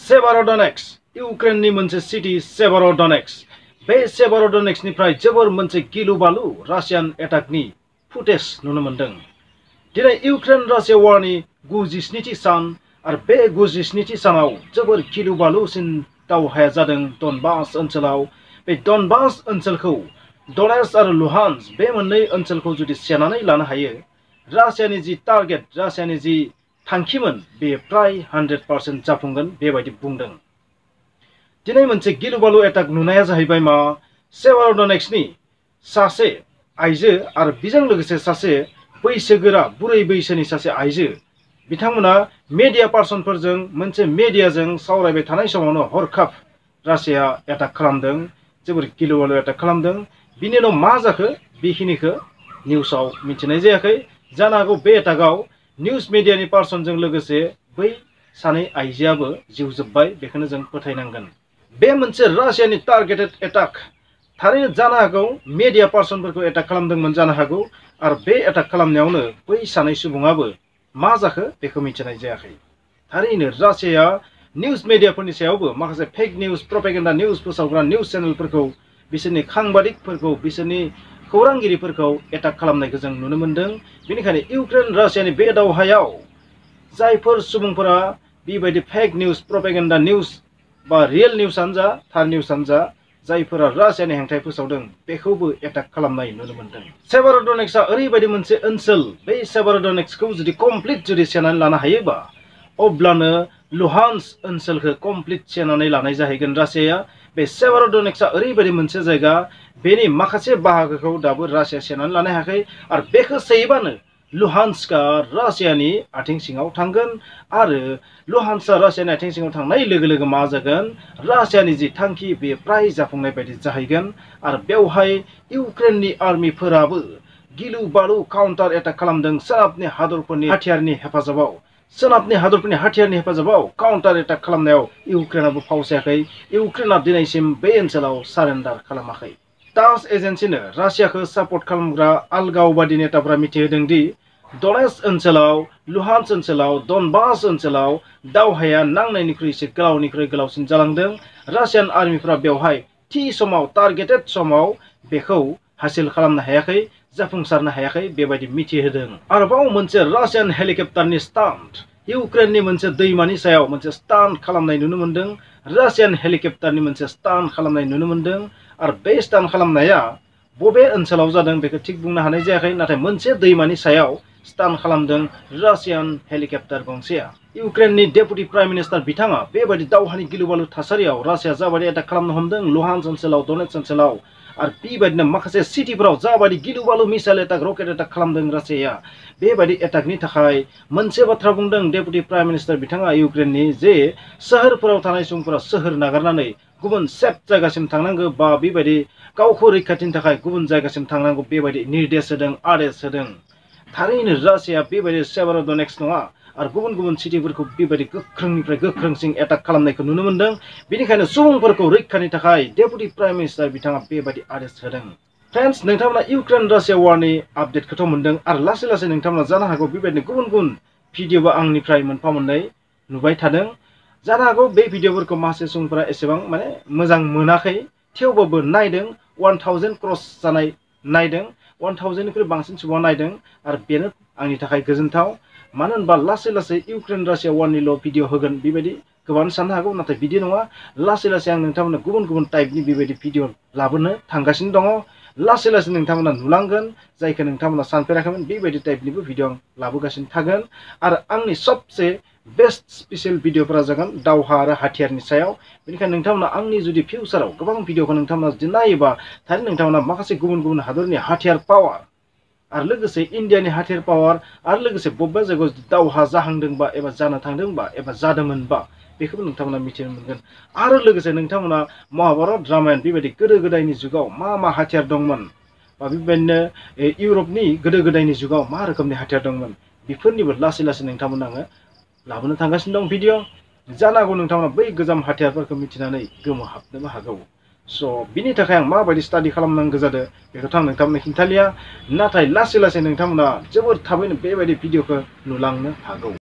seiveirodonesk इउक्रेननि मोनसे city seiveirodonesk बे seiveirodoneskनिफ्राय जोबोर मोनसे गिलु-बालु रासियान एटाकनि फुटेज नुनो मोनदों। दिनै इउक्रेन रासिया वारनि 97थि सान आरो बे 97थि सानाव जोबोर गिलु-बालुसिन दावहाया जादों डनबास ओनसोलाव। बे डनबास ओनसोलखौ दोनेस्क आरो लुहान्स्क बे मोननै ओनसोलखौ जुदि सेनानै लानो हायो, रासियानि जि टारगेट, रासियानि जि थांखिमोन बे प्राय 100% जाफुंगोन बेबायदि बुंदों। दिनै मोनसे गिलु-बालु एटाक नुनाया जाहैबाय मा seiveirodoneskनि सासे आइजो आरो बिजों लोगोसे सासे बैसोगोरा बुरै बैसोनि सासे आइजो बिथांमोना मिडिया पार्सनफोरजों मोनसे मिडियाजों सावरायबाय थानाय समावनो हरखाब रासिया एटाक खालामदों, जोबोर गिलु-बालु एटाक खालामदों। बिनि उनाव मा जाखो बेखिनिखौ निउसाव मिथिनाय जायाखै। जानो हागौ बे एटाकआव निउस मिडियानि पार्सनजों लोगोसे बै सानै आइजोआबो जिउ जोबबाय, बेखौनो जों फोथायनांगोन। बे मोनसे रासियानि टारगेटेड एटाक थारैनो जानो हागौ मिडिया पार्सनफोरखौ एटाक खालामदोंमोन जानो हागौ आरो बे एटाक खालामनायावनो बै सानै सुबुङाबो मा जाखो बेखौ मिथिनाय जायाखै। थारैनो रासियाया निउस मिडियाफोरनि सायावबो माखासे फेक निउस, प्रपेगेन्डा निउस फोसावग्रा निउस चेनेलफोरखौ, बिसोरनि सांबादिकफोरखौ, बिसोरनि खौरांगिरिफोरखौ एटाक खालामनायखौ जों नुनो मोनदों। बेनिखायनो इउक्रेन रासियानि बे दावहायाव जायफोर सुबुंफोरा बेबायदि फेक निउस, प्रपेगेन्डा निउस बा रियेल निउसानो जा, थार निउसानो जा, जायफोरा रासियानि हेंथायै फोसावदों बेखौबो एटाक खालामनाय नुनो मोनदों। seiveirodoneskआ ओरैबायदि मोनसे ओनसोल, बे seiveirodoneskखौ जुदि कमप्लिट जुदि सेनानै लानो हायोबा अब्लानो लुहान्स्क ओनसोलखौ कमप्लिट सेनानै लानाय जाहैगोन रासियाया। बे seiveirodoneskआ ओरैबायदि मोनसे जायगा, बेनि माखासे बाहागोखौ दाबो रासिया सेनानै लानो हायाखै आरो बेखौ सेयोबानो लुहान्स्कआ रासियानि आथिं सिङाव थांगोन आरो लुहान्स्कआ रासियानि आथिं सिङाव थांनाय लोगो लोगो मा जागोन, रासियानि जि थांखि बे प्राय जाफुंनाय बायदि जाहैगोन आरो बेवहाय इउक्रेननि आर्मिफोराबो गिलु-बालु काउन्टार एटाक खालामदों सोनाबनि हादरफोरनि हाथियारनि हेफाजाबाव। सोनाबनि हादरफोरनि हाथियारनि हेफाजाबाव काउन्टार एटाक खालामनायाव इउक्रेनाबो फावसायाखै। इउक्रेना दिनैसिम बे ओनसोलाव सारेन्डार खालामाखै। टास एजेन्सिनो रासियाखौ सापर्ट खालामग्रा आलगावबादि नेताफोरा मिथिहोदों दि दोनेस्क ओनसोलाव, लुहान्स्क ओनसोलाव, डनबास ओनसोलाव दावहाया नांनायनिख्रुइ एसे गोलावनिख्रुइ गोलावसिन जालांदों। रासियान आर्मिफोरा बेवहाय थि समाव, टारगेटेड समाव बेखौ हासिल खालामनो हायाखै, जाफुंसारनो हायाखै बेबायदि मिथिहोदों। आरोबाव मोनसे रासियान हेलिकप्टारनि स्टान्ट, इउक्रेननि मोनसे दैमानि सायाव मोनसे स्टान्ट खालामनाय नुनो मोनदों। रासियान हेलिकप्टारनि मोनसे स्टान्ट खालामनाय नुनो मोनदों आरो बे स्टान्ट खालामनाया बबे ओनसोलाव जादों बेखौ थिग बुंनो हानाय जायाखै, नाथाय मोनसे दैमानि सायाव स्टान्ट खालामदों रासियान हेलिकप्टार गंसेया। इउक्रेननि डेपुटि प्राइम मिनिस्टार बिथाङा बेबायदि दावहानि गिलु-बालु थासारियाव रासिया जाबायदि एटाक खालामनो हमदों लुहान्स्क ओनसोलाव, दोनेस्क ओनसोलाव आरो बेबायदिनो माखासे सिटिफोराव जाबायदि गिलु-बालु मिसाइल एटाक, रकेट एटाक खालामदों रासियाया, बेबायदि एटाकनि थाखाय मोनसे बाथ्रा बुंदों डेपुटि प्राइम मिनिस्टार बिथाङा इउक्रेननि, जे सोहोरफोराव थानाय सुबुंफोरा सोहोर नागारनानै गुबुन सेफ जायगासिम थांनांगौ बा बेबायदि गावखौ रैखाथिनि थाखाय गुबुन जायगासिम थांनांगौ बेबायदि निर्देश होदों, आदेश होदों। थारैनो रासिया बेबायदि seiveirodonesk नङा आरो गुबुन गुबुन सिटिफोरखौ बेबायदि गोख्रोंनिफ्राय गोख्रोंसिन एटाक खालामनायखौ नुनो मोनदों। बेनिखायनो सुबुंफोरखौ रैखानि थाखाय डेपुटि प्राइम मिनिस्टार बिथाङा बेबायदि आदेश होदों। फ्रेन्ड्स, नोंथांमोना इउक्रेन रासिया वारनि आपडेटखौथ' मोनदों आरो लासै लासै नोंथांमोना जानो हागौ बेबायदिनो गुबुन गुबुन भिडिअबो आंनिफ्राय मोनफा मोननै नुबाय थादों। जानो हागौ बे भिडिअफोरखौ माखासे सुबुंफोरा एसेबां मोजां मोनाखै, थेवबाबो नायदों। 1000 क्रस जानाय नायदों, 1000निख्रुइ बांसिन सुबुङा नायदों आरो बेनो आंनि थाखाय गोजोनथाव। मानो होनबा लासै लासै इउक्रेन रासिया वारनिल' भिडिअ होगोन बेबायदि गोबां साननो हागौ, नाथाय बिदि नङा। लासै लासै आं नोंथांमोननो गुबुन गुबुन टाइपनि बेबायदि भिडिअ लाबोनो थांगासिनो दङ। लासै लासै नोंथांमोना नुलांगोन, जायखौ नोंथांमोना सानफेराखैमोन बेबायदि टाइपनिबो भिडिअ आं लाबोगासिनो थागोन। आरो आंनि सबसे बेस्ट स्पेसियेल भिडिअफोरा जागोन दावहा आरो हाथियारनि सायाव। बेनिखायनो नोंथांमोना आंनि जुदि फिउचाराव गोबां भिडिअखौ नोंथांमोना जुदि नायोबा, थारैनो नोंथांमोना माखासे गुबुन गुबुन हादरनि हाथियार पावार आरो लोगोसे इन्डियानि हाथियार पावार आरो लोगोसे बबेबा जायगायाव दावहा जाहांदोंबा एबा जानो थांदोंबा एबा जादोंमोनबा बेखौबो नोंथांमोना मिथिनो मोनगोन। आरो लोगोसे नोंथांमोना महाभारत, रामायण बेबायदि गोदो गोदायनि जुगाव मा मा हाथियार दंमोन बा बेबायदिनो इउरपनि गोदो गोदायनि जुगाव मा रोखोमनि हाथियार दंमोन बेफोरनिबो लासै लासै नोंथांमोना आङो लाबोनो थांगासिनो दं भिडिअ। जानो हागौ नोंथांमोना बै गोजाम हाथियारफोरखौ मिथिनानै गोमोहाबनोबो हागौ। स' बिनि थाखाय आं माबायदि स्टाडि खालामनांगौ जादों बेखौथ' आं नोंथांमोननो खिन्थालिया, नाथाय लासै लासै नोंथांमोना जोबोर थाबैनो बेबायदि भिडिअखौ नुलांनो हागौ।